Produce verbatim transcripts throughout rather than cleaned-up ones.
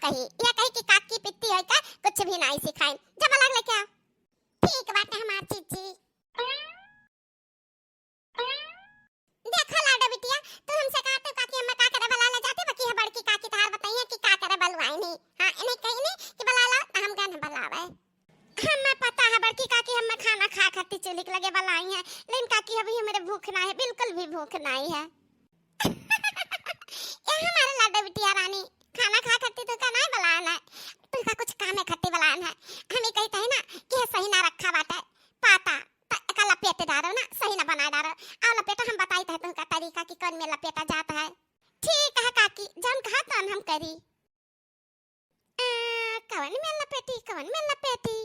कही, यह कही कि काकी पित्ती होई का कुछ भी नाई सिखाइन। जब अलग लेके आओ। ठीक बाटे हमार जीजी। देखा लाडो बिटिया, तू हमसे कहा तू काकी अम्मा का करे बला ले जाते, बाकी है बड़की काकी तहार बताइए कि का करे बलवाई नहीं। हाँ, इन्हें कही नहीं कि बला लाओ, तो हम गन बलावे। हमें पता है बड़की काकी हमें खाना खा खाती चूल्ही के लगे बलाई है, लेकिन काकी अभी हमारे भूख ना है, बिल्कुल भी भूख नहीं है। ए हमारे लाडो बिटिया रानी, खाना खा खाती तुमका नहीं बलान है, तुमका कुछ काम है खाती बलान है। हम ये कहते हैं ना कि ये सही ना रखा बाटे, पाता, तो एका लपेट डारो ना, सही ना बना डारो। आओ लपेटो, हम बताई थे तुमका तरीका कि कौन में लपेटा जाता है। ठीक है काकी, जौन कहा तौन हम करी। आ, कवन में लपेटी, कवन में लपेटी?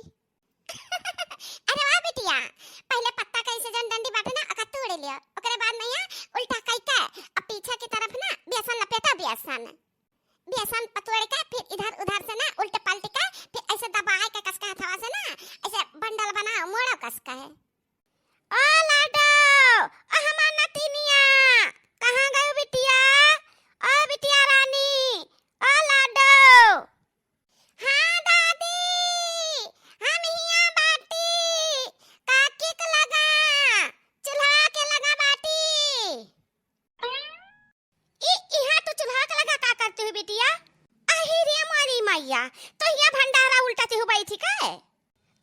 अरे वाह बिटिया, पहले पत्ता का ऐसे जौन डंडी बाटे ना, ओका तोड़ लियो, ओकरे बाद में यहाँ उल्टा कई के और पीछे की तरफ ना बेसन लपेटा, बेसन, बेसन पतोड़ के फिर इधर उधर से ना उल्ट पलट के फिर ऐसे दबाए के कस के हथवा से ना ऐसे बंडल बनाओ, मोड़ो कस के है। ओ लाडो, ओ हमार नतिनिया, कहाँ गयो बिटिया? ओ बिटिया रानी, ओ लाडो। हाँ दादी, हम हियाँ बाटी, काकी के लगा, चूल्हा के लगा बाटी। ई, इहाँ तू चूल्हा के लगा का करती हो बिटिया? अही रे मोरी मैया, तो हियाँ भंडारा उल्टती हो बैठी का है?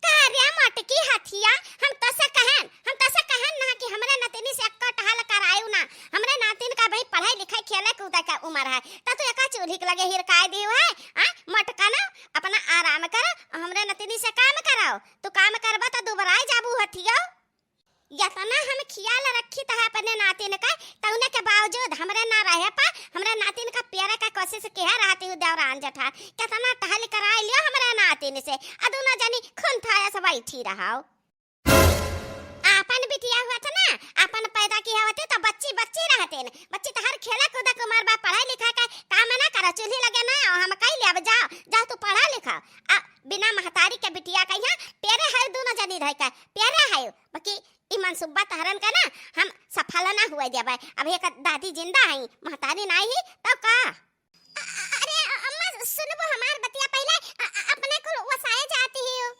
का रे मोटकी हथिया, हम तोसे कहन, हम तोसे कहन ना कि हमरे नतिनी से एक्को टहल करायु ना, हमरे नातिन का भाई पढ़ाई लिखाई खेले कूदे का उम्र है, त तू एका चूल्ही के लगे हिरकाय दियो है, हाँ? मोटका ना, अपना आराम करो, हमरे नतिनी से काम कराओ, तू काम करबा त दुबराय जाबू हथियो। यतना हम खियाल रखी त है अपने नातिन का, तउने के बावजूद हमरे ना रहे पा, हमरे नातिन का प्यारे का कोशिश किहे रहती हूँ देवरान जेठा, कितना टहल कराय लियो हमरे नातिन से, आ दुनो जनी खून फाया से बैठी रहाओ। आपन बिटिया हुआ था ना, आपन पैदा किया होती तो बच्ची बच्ची रहते न, बच्ची तो हर खेला कूदा के उमर बा, पढ़ाई लिखा के काम ना करा, चूल्ही लगे ना, हम कही ले अब जाओ, जाओ तू पढ़ा लिखा। आ बिना महतारी के बिटिया का यहाँ पेरे है दुनो जनी रह के, पेरे है, बाकी ई मनसूबा तहरन का ना हम सफल ना हुए देबै। अब एक दादी जिंदा हई, महतारी नाई ही, तब का? अ-, अ-, अरे अम्मा, सुनबो हमार बतिया पहिले, अ-, अ-, अपने कुल वसाए जाती ही हो।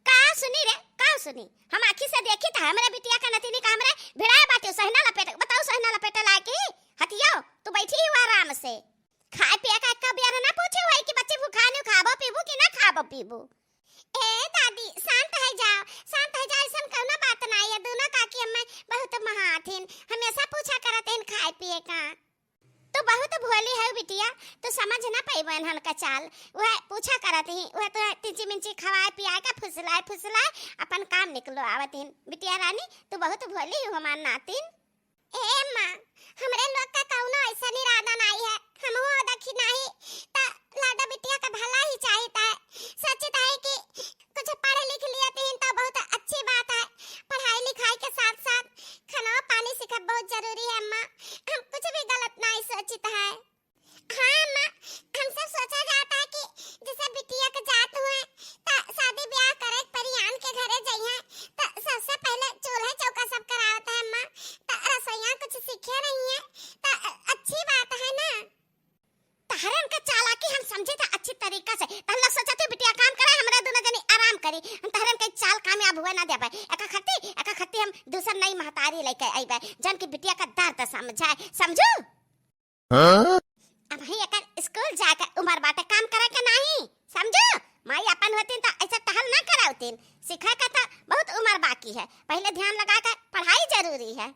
का सुनी रे, का सुनी? हम आँखी से देखी त हमरे बिटिया का नतिनी का हमरे भिड़ाए बाटे, सहना लपेटे, बताओ सहना लपेटे लायक ही? हतियो, तू बैठी ही आराम से। खाए पिए का एक्का बियर ना पूछे होई कि बच्ची भूखानी खाबो पीबू कि ना खाबो पीबू। ए दादी, शांत है जाओ, शांत है जाओ, ऐसन कौनो बात ना है। दुनो काकी अम्मा बहुत महाथिन, हमेशा पूछा करत हैं खाए पिए का। तू बहुत भोली है बिटिया, तू समझ ना पैबो इन्हन का चाल। वह पूछा करत ही, वह तो तिंची मिंची खवाए पियाए का फुसलाए फुसलाए अपन काम निकलो आवत हिन। बिटिया रानी, तू बहुत भोली हो हमार नातिन। ए माँ, हमरे लोग का कौनो ऐसन इरादा नाई है, हमहू देखी नाई, त लाडो बिटिया का भला ही चाहित है। सोचित है कि कुछ पढ़ लिख लियत ही त बहुत अच्छी बात है। पढ़ाई लिखाई के साथ साथ खाना पानी सीखब बहुत जरूरी है अम्मा। हम कुछ भी गलत नाई सोचित है। हाँ अम्मा, हम सब सोचा जाता है कि जैसे बिटिया के जात हुए, त शादी ब्याह करे परियान के घरे जइहे, त सबसे पहले चूल्हे चौका सब करावत है अम्मा, त रसोइया कुछ सीखे रही है, त अच्छी बात है ना। तहरन के चालाकी हम समझे थे अच्छी तरीका से, त हम लोग सोचा थे बिटिया काम करे, हमरे दुनो जनी आराम करी, हम तहरन के चाल कामयाब हुए ना देबे। एका खत्ती, एका खत्ती हम दूसर नई महतारी लेके अइबे, जन की बिटिया का दर्द समझाए, समझू? हाँ? अबही एकर स्कूल जाए के उमर बाटे, काम करे के नाही, समझू? माई अपन होतीन त ऐसे टहल ना करावतीन। सीखे के त बहुत उमर बाकी है, पहले ध्यान लगा के पढ़ाई जरूरी है।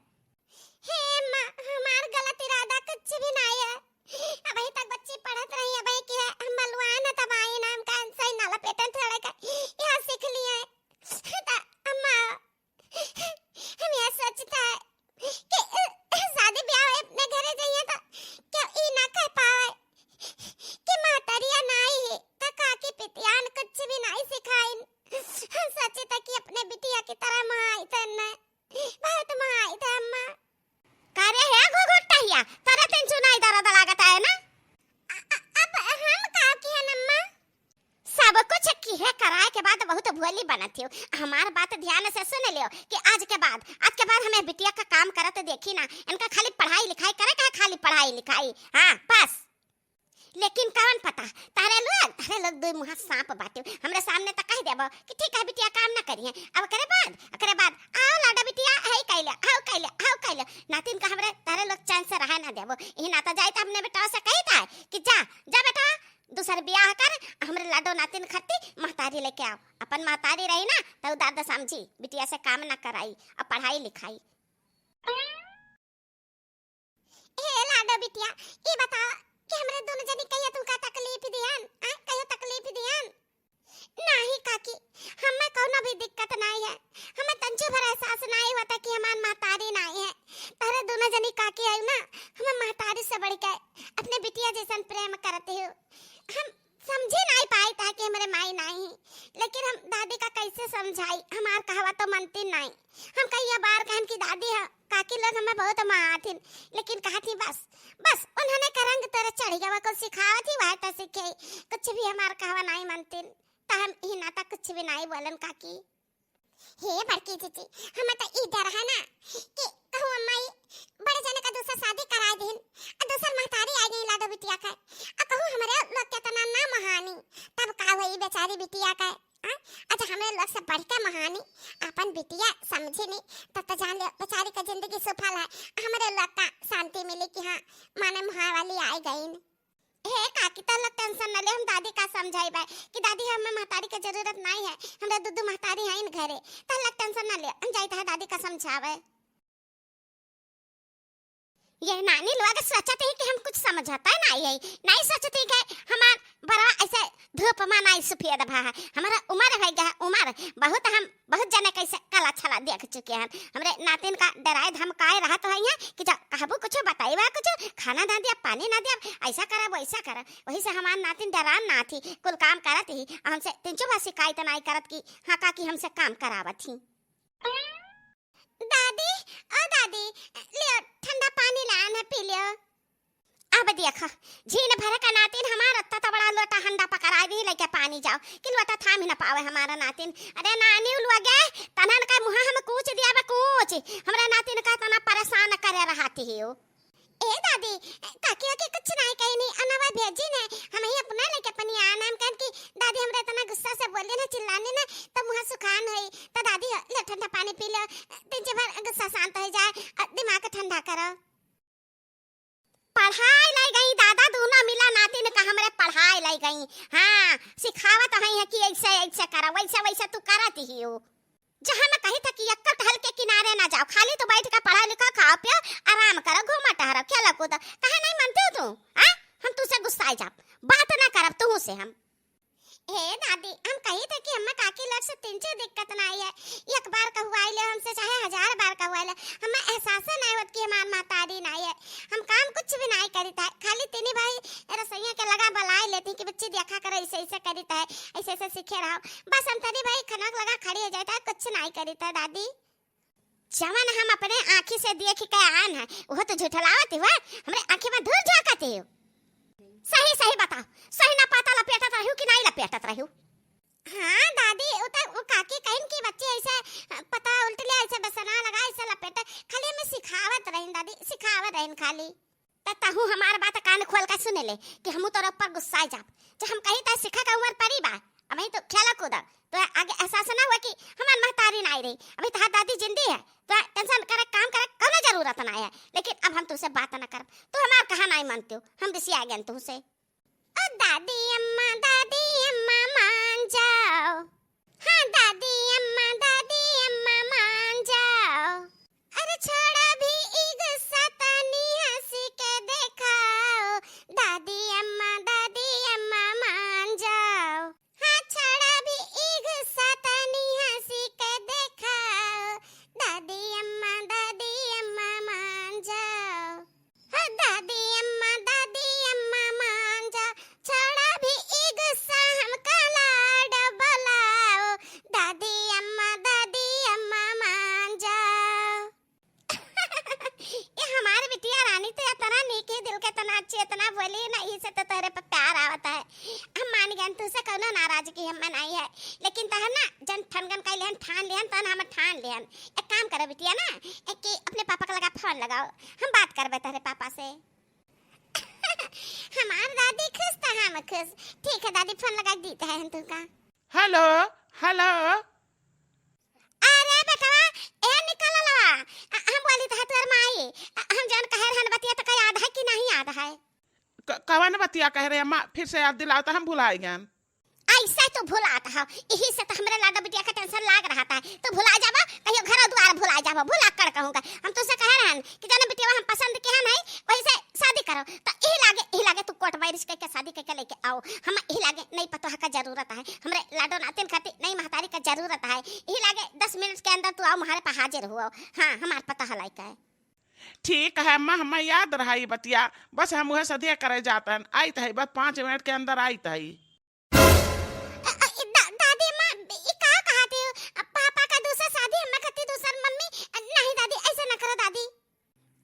हे माँ, हमार गलत इरादा कुछ भी नाही है। अबही तक बच्ची पढ़त रही, अबही की है, हम बलुआन है तब आई ना, हम कान से ना लपेटन थोड़े का, यहाँ सीख लिए। त अम्मा, हम यह सोचता है कि, अ, शादी ब्याह होए अपने घरे जाइए तो क्यों ई ना कह पावे कि महतरिया नाई है, तो काकी पितियान कुछ भी नाई सिखाइन। हम सोचे था कि अपने बिटिया की तरह महाई तो न, बहुत महाई तो अम्मा। का रे हे घुघुटहिया, तोरा तीन चुनाई दर्द लागत है ना? अ-, अ-, अब हम का किहन अम्मा? सब कुछ किहे कराए के बाद बहुत भोली बनत हो। हमार बात ध्यान से सुन लियो कि आज के बाद, आज के बाद हमें बिटिया का काम करत देखी ना, इनका खाली पढ़ाई लिखाई करे का है, खाली पढ़ाई लिखाई। हाँ, बस। लेकिन कौन पता, तारे लोग ते लोग दुइ मुँहा साँप बाटे। हमरे सामने त कहि देबो कि ठीक है बिटिया, काम न करिहैं। अब ओकरे बाद, ओकरे बाद, "आओ लाडो बिटिया, हई कइले, आओ कइले, आओ कइले।" नातिन का हमरे तहरे लोग चैन से रहे न देबो। इही नाता जाइत अपने बेटवा से कहित है कि जा, जा बेटवा, दूसर बियाह कर, हमरे लाडो नातिन खत्ती महतारी लइके आओ। अपन महतारी रही ना, त उ दर्द समझी, बिटिया से काम न कराई, अउ पढ़ाई लिखाई। हे लाडो बिटिया, ई बताओ कि हमरे दुनो जनी कहियो तुमका तकलीफ दिहन? आय, कहियो तकलीफ दिहन? नाहीं काकी, हमें कउनो भी दिक्कत नाहीं है। हमें तंचो भर एहसास नाहीं होता कि हमार महतारी नाहीं है। तहरे दुनो जनी काकी है ना, हमें महतारी से बढ़ के अपने बिटिया जैसन प्रेम करती हो। हम समझी नाहीं पाइत है कि हमरे माई नाहीं, लेकिन हम दादी का कैसे समझाई, हमार कहवा तो मनती नाहीं। हम कइया बार कहन कि दादी ह, काकी लोग हमें बहुत मारथिन, लेकिन कहत ही बस, बस उन्हने का रंग तोरे चढ़ गवा, कुछ सिखावत ही वह तो सीखे, कुछ भी हमार कहवा नाहीं मनतिन, त हम इही नाता कुछ भी नाहीं बोलन काकी। हे बड़की जीजी, हमें त ई डर है ना कि कहूँ अम्मा ई बड़े जने का दूसर शादी कराइ दिहिन, आ दूसर महतारी आइ गई लाडो बिटिया का, आ कहूँ हमरे लोग के तना ना महानी, तब का होई बेचारी बिटिया का? आ, अच्छा, हमरे लोग से बढ़ के महानी आपन बिटिया समझी नी, तब त जान ले बेचारी का जिंदगी सुफल है, हमरे लोग का शांति मिली कि हाँ, माने मुहार वाली आइ गईन। हे काकी, तोह लोग tension न ले, हम दादी का समझाइबे कि दादी, हमें महतारी के जरूरत नाहीं है, हमरे दुइ दुइ महतारी हैं इन घरे, तोह लोग tension न ले, हम जाइत है दादी का समझावे। ये नानी लोग सोचत ही कि हम कुछ समझत है नाहीं है, नाहीं सोचत ही कि हमार बड़ा ऐसे धूप मा नाहीं सफेद भा है, हमारा उमर होइ गया है, उमर बहुत हम बहुत जने कैसे कला छला देख चुके हैं। हमरे नातिन का डराए धमकाए रहत होइहैं कि जा कहबू कुछ, बताइबा कुछ, खाना ना दिया, पानी ना दिया, ऐसा करब, वैसा करब। वही से हमार नातिन डरान ना थी, कुल काम करत ही, हमसे तिनचो भर शिकायत नाहीं करत कि हाँ काकी हमसे काम करावत ही। दादी, ओ दादी, लियो ठंडा पानी लान है, पी लियो। अब देखा, झीन भर का नातिन हमार अत्ता त बड़ा लोटा हंडा पकड़ाइ दी, लइके पानी जाओ, कि लोटा थाम ही न पावे हमारा नातिन। अरे नानी, उ लोगे तनन का मुँहा हम कूच दिया बा, कूच। हमरा नातिन का तना परेशान करे रहती ही हो। ए दादी, काकी ओके कुछ नाहीं कही नी, अनवा भेजी ने, हम ही अपना लइके पानी आन, हम कहन कि दादी हमरे इतना गुस्सा से बोली ना, चिल्लानी ना, त मुँहा सुखान होई। त दादी, ले ठंडा पानी पी लो, तिनचे भर गुस्सा शांत होइ जाए, अ, दिमाग ठंडा करो। पढ़ाइ लइ गई दादा, दुनो मिला नातिन का हमरे पढ़ाइ लइ गई। हाँ, सिखावत हई है कि ऐसे, ऐसे करा, वैसे, वैसे तू करत ही हो। जहाँ मैं कही था कि एक्का टहल के किनारे ना जाओ, खाली तू बैठ के पढ़ा लिखा, खाओ पियो, आराम करो, घूमा टहरो, खेलो कूदो, काहे नाहीं मनते हो तू? हाँ, हम तुसे गुस्साइ जाब, बात ना करब तुहू से हम। हे दादी, हम कही थे कि हम्मा काकी लोग से तिनचो दिक्कत नाहीं है। एक बार कहुआइ ले हमसे, चाहे हजार बार कहुआइ ले, हम्मा एहसास नाहीं होत कि हमार महतारी नाहीं है। हम काम कुछ भी नाहीं करित है, खाली तिनी भाई रसोइया के लगा बुलाइ लेती कि बच्ची देखा करो, ऐसे ऐसे करित है, ऐसे ऐसे सीखे रहो। बस हम तिनी भाई खनक लगा खड़ी होइ जाइत है, कुछ नाहीं करित है दादी। जवन हम अपने आँखी से देखि के आन है, उहो तो झुठलावत हुआ, हमरे आँखी मा धूर झाँकत हो। सही सही बताओ, सही ना पता लपेटत रह्यू कि नाहीं लपेटत रह्यू? हाँ दादी, उ त उ काकी कहिन कि बच्ची ऐसे पता उल्ट लिया, ऐसे बसना लगा, ऐसे लपेटे, खाली हमें सिखावत रहिन दादी, सिखावत रहिन खाली। त तहू हमार बात कान खोल के सुने ले कि हमू तोरे ऊपर गुस्साइ जाब। जो हम कही त सीखे का उमर पड़ी बा, अबहीं तो खेला कूदा, तो आगे एहसास ना हुआ कि हमार महतारी नाहीं रही, अबहीं तहार दादी जिंदी है, तो tension करे, काम करे, कउनो जरूरत नाहीं है। लेकिन अब हम तुसे बात ना करब, तू हमार कहा नाहीं मनते हो, हम रिसिया गए तुसे। ओ दादी अम्मा, दादी अम्मा मान जाओ। हाँ दादी अम्मा, दादी अम्मा मान जाओ। अरे छोड़ा भी ई गुस्सा, तनी हँसी के देखाओ। दादी अम्मा, दादी अम्मा मान जाओ। हाँ छोड़ा भी ई गुस्सा, तनी हँसी के देखाओ। दादी अम्मा, दादी अम्मा मान जाओ। हो दादी अम्मा, दादी अम्मा मान जा, छोड़ा भी ई गुस्सा, हमका लाड बुलाओ। दादी अम्मा, दादी अम्मा मान जा। ये हमार बिटिया रानी तो इतना नीक है, दिल के इतना अच्छी, इतना बोली ना, इसे तो तोहरे पे प्यार आवत है। हम मान गए, तुसे कउनो नाराजगी हमें नाहीं है, लेकिन तहन ना जन ठनगन कइ लेहन, ठान लेहन, तहन हम ठान लेहन। एक काम करो बिटिया ना, एक कि अपने पापा के लगा फोन लगाओ, हम बात करबे तोहरे पापा से। हमार दादी खुश त हम खुश। ठीक है दादी, फोन लगा के दीत है हम तुमका। हेलो, हेलो। अरे बेटवा, ए निकललवा, अ, हम बोली त है तोर माई, अ, हम जौन कहे रहन बतिया त का याद है कि नहीं याद है? क-, कवन बतिया कहे रहे अम्मा? फिर से याद दिलाओ त हम भुलाइ गएन। ऐसे तू भुलात हो, यही से तो हमरे लाडो बिटिया का टेंशन लाग रहा था। तू भुला जाबो, कहियो घर दुआर भुला जाबो, भुला कर कहूँगा। हम तुझसे कहे रहन कि जाने बिटिया हम पसंद के हम है, वही से शादी करो। तो यही लागे, यही लागे तू कोर्ट मैरिज करके शादी करके लेके आओ। हम यही लागे नई पतोह का जरूरत है, हमरे लाडो नातिन खातिर नई महतारी का जरूरत है। यही लागे दस मिनट के अंदर तू आओ, हमारे पे हाजिर हुओ। हाँ, हमार पतोह लायक है। ठीक है अम्मा, हमें याद रहा ये बतिया, बस हम वह सदिया करे जातन, आइत है, बस पाँच मिनट के अंदर आइत है। अ, अ, दा-, दादी अम्मा, ई का कहत हो? अ, पापा का दूसर शादी, हमें खातिर दूसर मम्मी, अ, नहीं दादी, ऐसे ना करो दादी।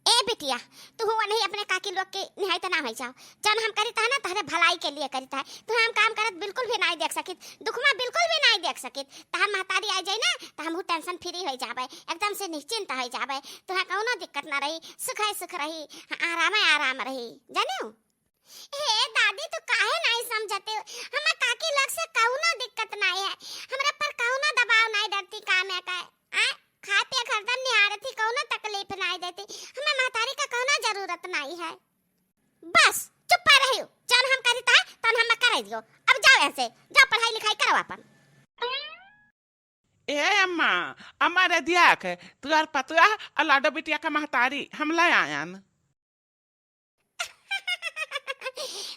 ए बिटिया, तू हुआ नहीं अपने काकी लोग के निहाई त ना हो जाओ। जौन हम करित है ना, तहरे भलाई के लिए करित है। तू हम काम करत बिल्कुल भी नहीं देख सकित, दुखमा बिल्कुल भी नहीं देख सकित। तहार महतारी आ जाई ना, त हमहू टेंशन फ्री हो जाबे, एकदम से निश्चिंत हो जाबे। तुहा कौनो दिक्कत ना रही, सुख है सुख रही, आराम है आराम रही, जानियो। हे दादी, तू काहे नहीं समझते हो? हमें काकी लोग से कौनो दिक्कत नहीं है, हमरा पर कौनो दबाव नहीं डरती काम है का। आ, खाए पिए हरदम निहारती, कौनो तकलीफ नहीं देती, हमें महतारी का कौनो जरूरत नहीं है। बस चुप रहियो, जौन हम करित है तौन हम करे दियो। अब जाओ यहाँ से, जाओ पढ़ाई लिखाई करो अपन। ए अम्मा, अम्मा रे दिया के, तुहार पतुआ और लाडो बिटिया का महतारी हम ले आयन।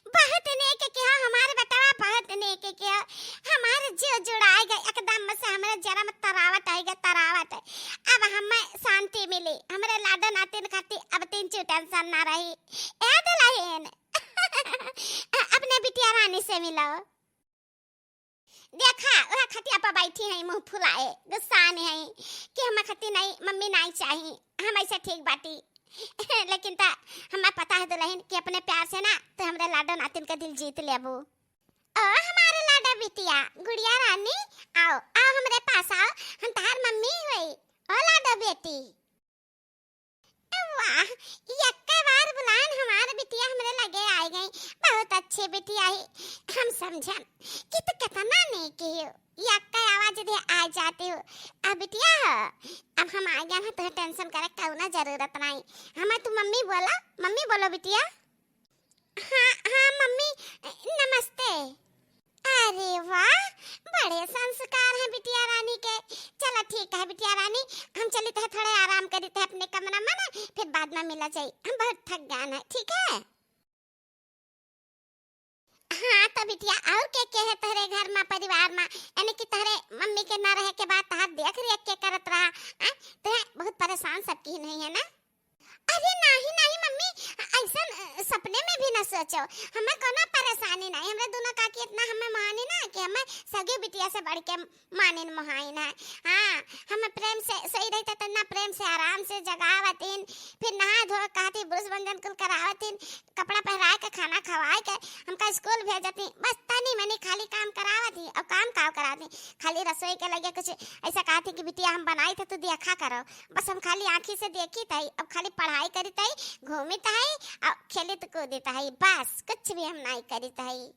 बहुत नेक किया हमार बेटवा, बहुत नेक किया। हमार जीव जुड़ाए गए एकदम से, हमरे जरा में तरावट आई गए, तरावट। अब हमें शांति मिली, हमरे लाडो नातिन खातिर अब तीन चू टेंशन ना रही। ए दुल्हन, अपने बिटिया रानी से मिलो। देखा, वह खटिया पर बैठी हैं, मुँह फुलाए, गुस्सा में हैं कि हम खती नहीं, मम्मी नहीं चाही, हम ऐसे ठीक बाटी। लेकिन ता हमें पता है दुल्हन कि अपने प्यार से ना तो हमरे लाडो नातिन का दिल जीत लेबू। ओ हमारे लाडो बिटिया, गुड़िया रानी, आओ, आओ हमरे पास आओ, हम तहार मम्मी हुई। ओ लाडो बेटी। वाह, यक्का बार बुलान हमार बिटिया हमरे लगे आइ गई। बहुत अच्छे बिटिया ही। हम समझन कि तू कितना नेक ही हो। यक्का आवाज दे आ जाती हो। अब बिटिया हो, अब हम आ गया ना, तो टेंशन करे कौनो जरूरत नहीं। हमें तू मम्मी बोला, मम्मी बोलो बिटिया। हाँ, हाँ मम्मी, नमस्ते। अरे वाह, बड़े संस्कार हैं बिटिया रानी के। चला ठीक है बिटिया रानी, हम चलित है थोड़े आराम करित है अपने कमरा में ना, फिर बाद में मिला जाई, हम बहुत थक गए हैं, ठीक है? हाँ तो बिटिया, और के के है तोहरे घर में, परिवार में, यानी कि तोहरे मम्मी के ना रहे के बाद तहार देख रेख के करत रहा, हैं? तो बहुत परेशान सबकी नहीं है ना? अरे नाही, नाही मम्मी, ऐसन, अ, सपने में भी ना सोचो। हमें कोनो परेशानी नहीं, हमरे दोनों काकी इतना हमें मानी ना कि हमें सगी बिटिया से बढ़ के मानिन मोहाइन है। हाँ, हमें प्रेम से सोई रही तो इतना प्रेम से आराम से जगावतिन, फिर नहा धो कहती ब्रश मंजन कुल करावतिन, कपड़ा पहराए के खाना खवाए के हमका स्कूल भेजती, बस तनी मनी खाली काम करावती और काम काव करावती, खाली रसोई के लगे कुछ ऐसा कहती कि बिटिया हम बनाई थे तू देखा करो। बस हम खाली आँखी से देखित हई, अब खाली पढ़ाई करित हई, घूमित हई, अब खेलित कूदित हई, बस कुछ भी हम नाई करित हई।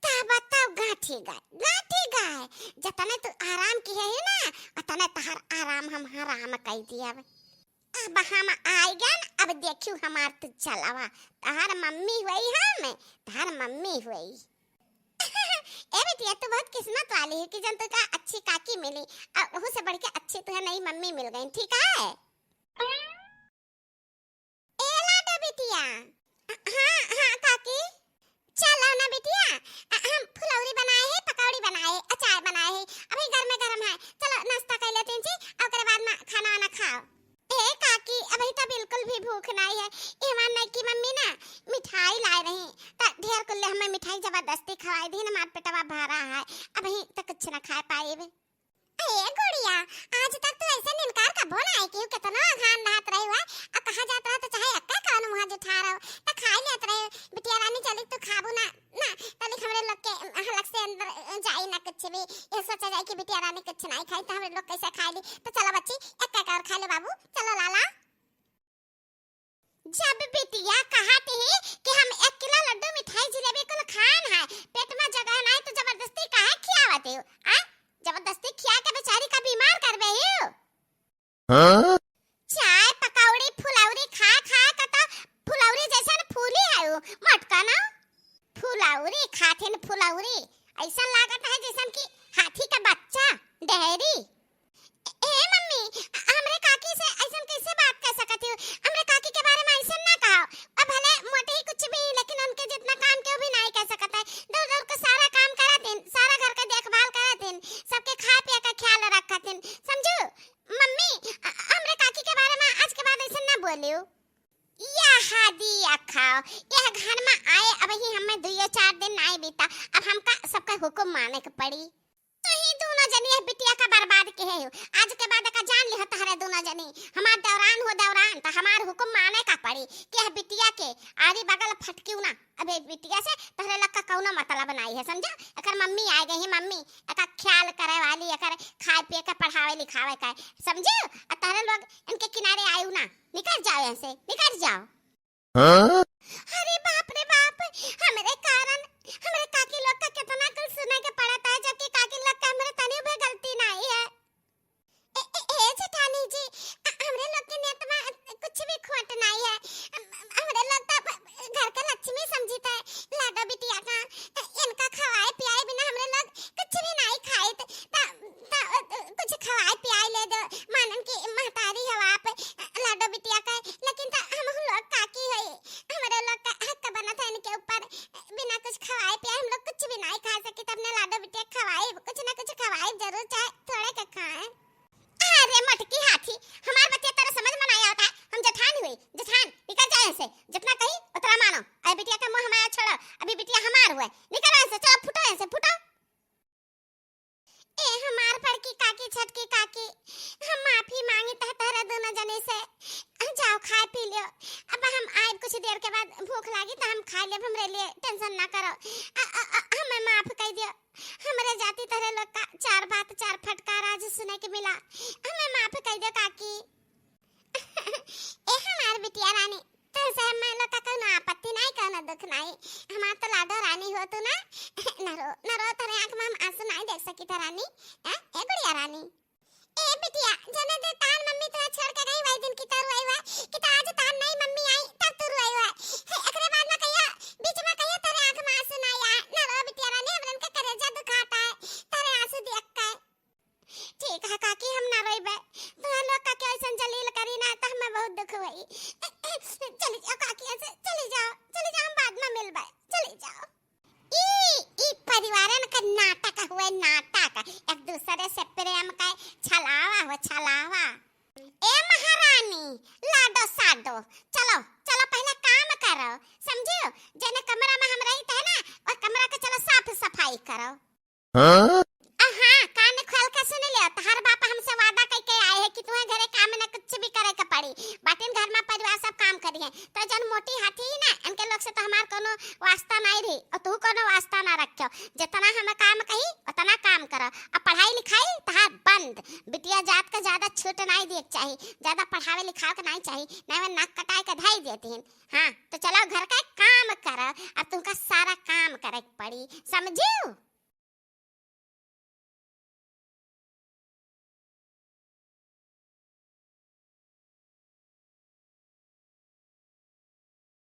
ता बताओ गाँठी गाय, गाँठी गाय, जतने तू आराम किहे ही ना, उतने तहार आराम हम हराम कई दियब। अब हम आइ गन, अब देखियो हमार तू चलवा, तहार मम्मी हुई हम, तहार मम्मी हुई। ए बिटिया, तू बहुत किस्मत वाली है कि जन तुका अच्छी काकी मिली, और वहू से बढ़ के अच्छी तुहे नई मम्मी मिल गई, ठीक है? ए लाडो बिटिया। हाँ, हाँ काकी। चलो ना बिटिया, अ, हम फुलौरी बनाए हैं, पकौड़ी बनाए हैं, अचार बनाए हैं, अभी गर्मे गर्म है। चलो नाश्ता कर लेते हैं जी, और ओकरे बाद में खाना वाना खाओ। ए काकी, अभी तो बिल्कुल भी भूख नहीं है। ए हमार नई की मम्मी ना मिठाई लाए रही, त ढेर कुल्ले हमें मिठाई जबरदस्ती खवाई दी ना, हमार पेटवा भरा है, अभी तो कुछ ना खा पाए। ए गुड़िया, आज तक तू ऐसे इनकार कबो ना आई कि कितना अघान रहत रही हुआ, आ कहा जात रहा तो चाहे अक्का कौन मुँह जुठा रहो, तो खाई लेत रहे। बिटिया रानी चली तू खाबू ना, ना, तनिक हमरे लोग के हलक से अंदर जाई ना कुछ भी, ये सोचा जाए कि बिटिया रानी कुछ नहीं खाई तो हमरे लोग कैसे खाई ली। तो चलो बच्ची, एक एक और खा ले बाबू, चलो लाला। जब बिटिया कहत ही कि हम एक किलो लड्डू, मिठाई, जिलेबी कुल खान है, पेट में जगह नाहीं तो जबरदस्ती काहे खियावत हो? आ? जबरदस्ती खिया के बेचारी का बीमार करबे हो। हाँ? चाय पकौड़ी फुलौरी खा खा के तो फुलौरी जैसन फूली है उ, मोटका ना। फुलौरी खाथिन फुलौरी, ऐसन लागत है जैसन कि हाथी का बच्चा, डेहरी। ए, ए मम्मी, हमरे काकी से ऐसन कैसे बात कर सकत हो? हमरे काकी के बारे में ऐसन ना कहो। अब भले मोटे ही कुछ भी, लेकिन उनके जितना काम केहू भी नाहीं कर सकत है। दौड़ दौड़ के सारा काम करत हिन, सारा घर का देखभाल करत हिन, सबके खाए पिए का ख्याल रखत हिन, समझू? मम्मी, अ-, हमरे काकी के बारे में आज के बाद ऐसे ना बोलियो। या हादी या खाओ, यह घर में आए अब ही हमें दुइयो चार दिन नाहीं बीता, अब हमका सबका हुकुम माने के पड़ी। तो ही दोनों जनी यह बिटिया का बर्बाद के है हो। आज के बाद का जान लिहो तहरे दोनों जनी, हमार देवरान हो देवरान, तो हमार हुकुम माने का पड़ी कि यह बिटिया के आरी बगल फटकियो ना। अब ए बिटिया से तहरे लोग का कौनो मतलब नाहीं है, समझा? एकर मम्मी आए गई है, मम्मी, एका ख्याल करे वाली, एकर खाए पिए के, पढ़ावे लिखावे का, समझू? और तहरे लोग इनके किनारे आयु ना, निकल जाओ यहाँ से, निकल जाओ। हाँ? अरे बाप रे बाप, हमरे कारण हमरे काकी लोग का कितना कुल सुने के पड़त है, जबकि काकी लोग का हमरे तनी भी गलती नाहीं है। ए, ए, ए जेठानी जी, अ, हमरे लोग के नियत में कुछ भी खोट नाहीं है। हम, हमरे लोग तो घर के लक्ष्मी समझित है, लाडो बिटिया का। अ, इनका खवाए पियाए बिना हमरे लोग कुछ भी नाहीं खाइत। त, त, अ, कुछ खवाए पियाए ले दो, मानन की महतारी हो आप, अ, लाडो बिटिया का। लेकिन त हम लोग काकी होई, हमरे लोग का हक बनत है इनके ऊपर। बिना कुछ खवाए पियाए हम लोग कुछ भी नाहीं खा सकी, त अपने लाडो बिटिया खवाई, कुछ ना कुछ खवाई जरूर, चाहे थोड़े के खाए। अरे मटकी हाथी, हमार बतिया तोरा समझ में नाहीं आवत है। हम जेठान हुई, जेठान, निकल जाए यहाँ से। जितना कही उतना मानो। अरे बिटिया का मुँह हमारा छोड़ो, अभी बिटिया हमार हुए। निकल यहाँ से, चलो फुटो यहाँ से, फुटो। ए हमार बड़की काकी, छोटकी काकी, हम माफी मांगी तह तहरा दोनों जने से। जाओ खाए पी लियो, अब हम आए कुछ देर के बाद, भूख लागी तो हम खा लेब, हमरे लिए tension ना करो। अ, अ, अ, हमें माफ कर दियो। हमरे जाति तहरे लोग का चार बात चार फटकार आज सुने के मिला। हमें माफ कर दे काकी। ए हमार बिटिया रानी, तुमसे हम लोग का कौनो आपत्ति नाहीं, कौनो दुख नाहीं। हमार तो लाडो रानी हो तू ना। न रो, न रो, तोरे आँख में हम आंसू नाहीं देख सकी था रानी। हैं? ए गुड़िया रानी। ए बिटिया, जने दे तार मम्मी तोरा छोड़ के गई, वही दिन की तो रोई हुआ, कि तो आज तार नई मम्मी आई, तब तू रोई हुआ। हे, एकरे बाद में कहियो, बीच में कहियो तोरे आँख में आंसू नाहीं आए। न रो बिटिया रानी, हमरन के करेजा दुखाता है, तोरे आंसू देख के। ठीक है काकी, हम ना रोइबे। तोहर लोग का केहू ऐसन जलील करी ना, त हमें बहुत दुख होई। चली जाओ काकी, ऐसे चली जाओ, चली जाओ, हम बाद में मिलबे, चली जाओ। ई, ई परिवारन का नाटक हुए, नाटक। एक दूसरे से प्रेम का छलावा हो, छलावा। ए महारानी, लाडो साडो, चलो, चलो पहले काम करो, समझियो? जेने कमरा में हम रहित है ना, वो कमरा के चलो साफ सफाई करो। हाँ? आ, हाँ, कान खोल के सुन लियो, तहार बाप हमसे वादा कइके आए हैं कि तुम्हें घरे काम न कुछ भी करे के पड़ी, बाटिन घर में परिवार सब काम करी है। तो जन मोटी हाथी ही ना, इनके लोग से तो हमार कोनो वास्ता नहीं रही, और तू कोनो वास्ता ना रखो। जितना हम काम कही, उतना काम करो। अब पढ़ाई लिखाई तहार बंद, बिटिया जात का ज्यादा छूट नहीं दिए के चाही, ज्यादा पढ़ावे लिखावे के नहीं चाही, नहीं वो नाक कटाए के धाई देती हैं। हाँ, तो चलो घर का काम करो, अब तुमका सारा काम करे के पड़ी, समझियो?